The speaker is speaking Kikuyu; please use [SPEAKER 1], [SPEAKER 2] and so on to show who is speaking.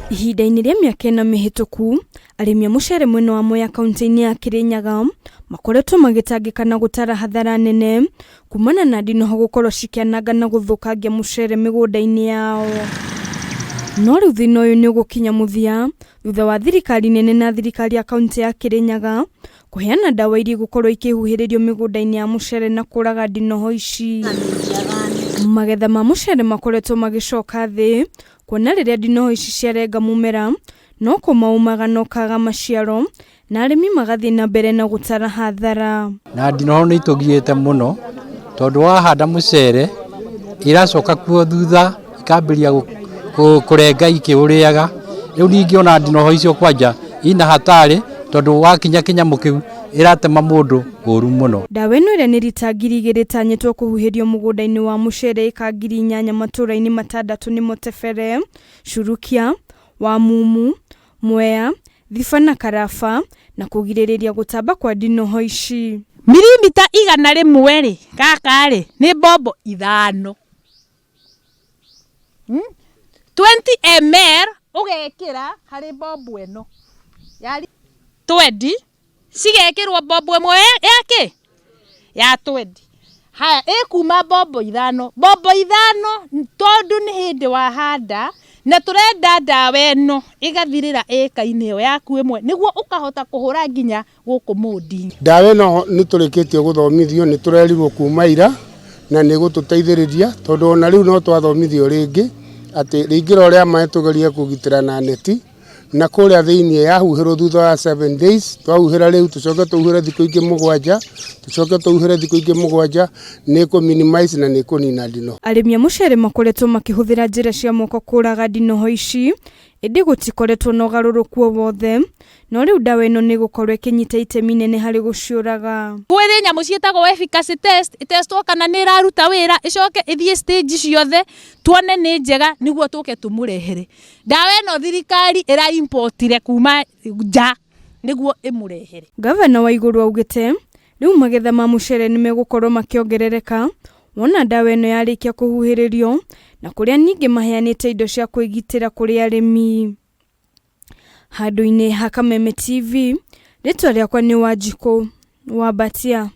[SPEAKER 1] Ihinda-inĩ rĩa mĩaka ĩna mĩhĩtũku, arĩmi a mũcere mwena wa Mwea kauntĩ-inĩ ya Kĩrĩnyaga makoretwo magĩtangĩka na gũtara hathara nene kumana na ndinoho gũkorwo cikĩananga na gũthũkangia mũcere mĩgũnda-inĩ yao. No rĩu thĩna ũyũ nĩ ũgũkinya mũthia thutha wa thirikari nene na thirikari ya kauntĩ ya Kĩrĩnyaga kũheana ndawa iria igũkorwo ikĩhuhĩrĩrio mĩgũnda-inĩ ya mũcere na kũraga ndinoho ici. Magetha ma mũcere makoretwo magĩcoka thĩ kuona rĩrĩa ndinoho ici ciarenga mũmera no kũma ũmaga na ũkaga maciaro na arĩmi magathiĩ na mbere na gũtara hathara.
[SPEAKER 2] Na ndinoho nĩ itũgiĩte mũno tondũ wahanda mũcere iracoka kuo thutha ikambĩrĩria kũrenga ikĩũrĩaga. Rĩu ningĩ ona ndinoho icio kwanja ina hatarĩ tondũ wakinya kĩnyamũ kĩu ĩratema mũndũ ũru mũno.
[SPEAKER 1] Ndawa ĩno ĩrĩa nĩ rita 2000 ĩtanyĩtwo kũhuhĩrio mũgũnda-inĩ wa mũcere ĩka 8000 matũra-inĩ matandatũ nĩmo Tebere, Shurukia, Wamumu, Mwea, Thiba na Karaba na kũgirĩrĩria gũtamba kwa ndinoho ici.
[SPEAKER 3] Mirimita 100-rĩ, gaka-rĩ, nĩ mbombo ithano. 20 ml ũgekĩra harĩ mbombo ĩno ya twendi, cigekĩrwo mbombo ĩmwe ya kĩ? Ya twendi. Haya, ĩkuma mbombo ithano, mbombo ithano tondũ nĩ hĩndĩ wahanda na tũrenda ndawa ĩno ĩgathirĩra ĩka-inĩ ĩyo yaku ĩmwe nĩguo ũkahota kũhũra nginya gũkũ mũndi.
[SPEAKER 4] Ndawa ĩno nĩ tũrĩkĩtie gũthomithio, nĩ tũrerirwo kuma ira na nĩ ĩgũtũteithĩrĩria tondũ ona rĩu no twathomithio rĩngĩ atĩ rĩingĩro rĩa maĩ tũgerie kũgitĩra na neti na kũrĩa thĩinĩ yahuhĩrwo thutha wa 7 days, twahuhĩra rĩu tũcoke tũhuhĩre thikũ ingĩ 7, tũcoke tũhuhĩre thikũ ingĩ 7, nĩ ĩkũ minimize na nĩ ĩkũnina ndinoho.
[SPEAKER 1] Arĩmi a mũcere makoretwo makĩhũthĩra njĩra cia moko kũraga ndinoho ici, ĩndĩ gũtikoretwo na ũgarũrũku o wothe, no rĩu ndawa ĩno nĩ ĩgũkorwo ĩkĩnyita itemi inene harĩ gũciũraga.
[SPEAKER 3] Kwĩrĩ nyamũ ciĩtagwo efficacy test, ĩtestwo kana nĩ ĩraruta wĩra, ĩcoke ĩthiĩ stage ciothe, tuone nĩ njega nĩguo tũke tũmũrehere. Ndawa ĩno thirikari ĩra importire kuma nja nĩguo ĩmũrehere.
[SPEAKER 1] Gavana Waiguru augĩte rĩu magetha ma mũcere nĩ megũkorwo makĩongerereka wona ndawa ĩno yarĩkia kũhuhĩrĩrio na kũrĩa ningĩ maheanĩte indo cia kwĩgitĩra kũrĩ arĩmi. Handũ-inĩ ha Kameme TV, rĩtwa rĩakwa nĩ Wanjikũ wa Mbatia.